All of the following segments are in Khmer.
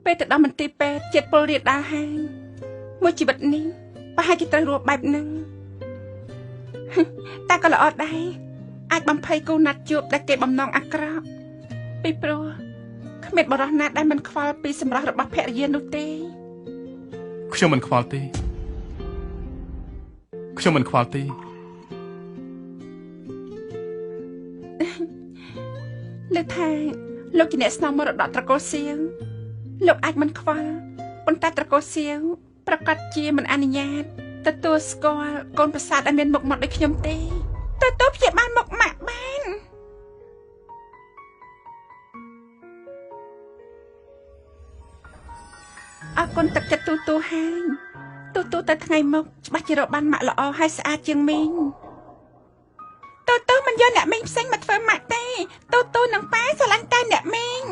ពេលទៅដល់មន្ទីរពេទ្យជាតិពុលរាលដាលហើយមួយជីវិតនេះប្រហែលជាត្រូវរស់បែបហ្នឹងតែក៏ល្អដែរអាចបំភ័យគូណាត់ជួបដែលគេបំណងអាក្រក់ពីព្រោះគ្មានបរិះណាដែលមិនខ្វល់ពីសម្រស់របស់ភរិយានោះទេខ្ញុំមិនខ្វល់ទេខ្ញុំមិនខ្វល់ទេលើថាលោកជាអ្នកស្នងមរតកត្រកូលសៀវលោកអាចមិនខ្វល់ប៉ុន្តែត្រកូលសៀវប្រកាសជាមិនអនុញ្ញាតទទួលស្គាល់កូនប្រសាទដែលមានមុខមាត់ដូចខ្ញុំទេទទួលព្យាបាលមុខម៉ាក់បានអរគុណទឹកចិត្តទូទូហើយទូទូទៅថ្ងៃមុខច្បាស់ជារកបានម៉ាក់ល្អហើយស្អាតជាងមីងទូទូមិនយកអ្នកមីងផ្សេងមកធ្វើម៉ាក់ទេទូទូនឹងប៉ែស្រឡាញ់តែអ្នកមីង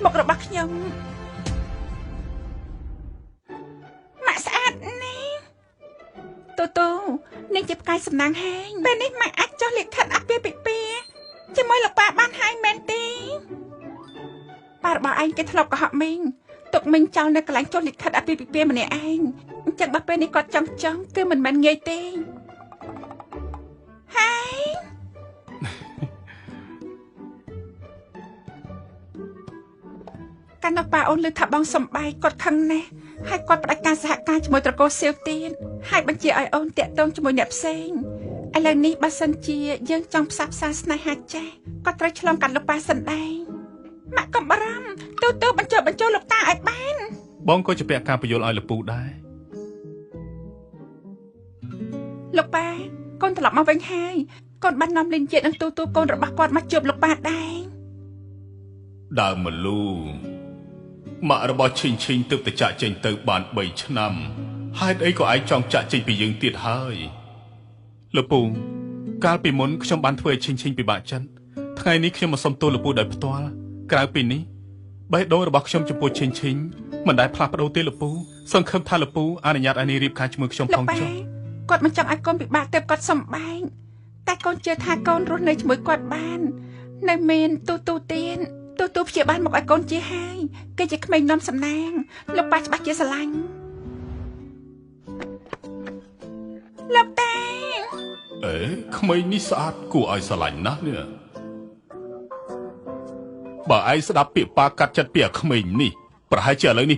មុខរបស់ខ្ញុំម៉ាក់ស្អាតណាស់ទូទូនាងជាផ្កាយសំណាងហែងពេលនេះម៉ាក់អាចចុះលិខិតអាពាហ៍ពិពាហ៍ជាមួយលោកប៉ាបានហើយមែនទេប៉ារបស់ឯងគេធ្លាប់កុហកមីងទុកមីងចោលនៅកន្លែងចុះលិខិតអាពាហ៍ពិពាហ៍ម្នាក់ឯងអញ្ចឹងបើពេលនេះគាត់ចង់គឺមិនមែនងាយទេហើយកាលនោះប៉ាអូនឮថាបងសំបែកគាត់ខឹងណាស់ហើយគាត់ផ្ដាច់ការសហការជាមួយត្រកូលសៀវទៀតហើយបញ្ជាឲ្យអូនតាក់ទងជាមួយអ្នកផ្សេងឥឡូវនេះបើសិនជាយើងចង់ផ្សះផ្សាស្នេហាចាស់ក៏ត្រូវឆ្លងកាត់លោកប៉ាសិនដែរម៉ាក់កុំបារម្ភទូបញ្ចូលលោកតាឲ្យបានបងក៏ជាពាក់ការពយល់ឲ្យលោកពូដែរលោកប៉ាកូនត្រឡប់មកវិញហើយកូនបាននាំលិនជាតិនិងទូកូនរបស់គាត់មកជួបលោកប៉ាដែរដើមមលូម៉ាក់របស់ឈិងទើបតែចាក់ចេញទៅបាន3ឆ្នាំហេតុអីក៏ឯងចង់ចាក់ចេញពីយើងទៀតហើយលោកពូកាលពីមុនខ្ញុំបានធ្វើឲ្យឈិងពិបាកចិត្តថ្ងៃនេះខ្ញុំមកសុំទោសលោកពូដោយផ្ទាល់ក្រៅពីនេះបេះដូងរបស់ខ្ញុំចំពោះឈិងមិនដែលផ្លាស់ប្ដូរទេលោកពូសង្ឃឹមថាលោកពូអនុញ្ញាតឲ្យនាងរៀបការជាមួយខ្ញុំផងចុះគាត់មិនចង់ឲ្យកូនពិបាកទើបគាត់សំបែងតែកូនជឿថាកូនរស់នៅជាមួយគាត់បាននៅមានទូទូទៀតទូទូព្យាបាលមកឲ្យកូនជាហើយគេជាក្មេងនាំសំណាងលោកប៉ាច្បាស់ជាស្រឡាញ់លោកតាអេក្មេងនេះស្អាតគួរឲ្យស្រឡាញ់ណាស់នេះបើឯងស្ដាប់ពាក្យប៉ាកាត់ចិត្តពីអាក្មេងនេះប្រហែលជាឥឡូវនេះ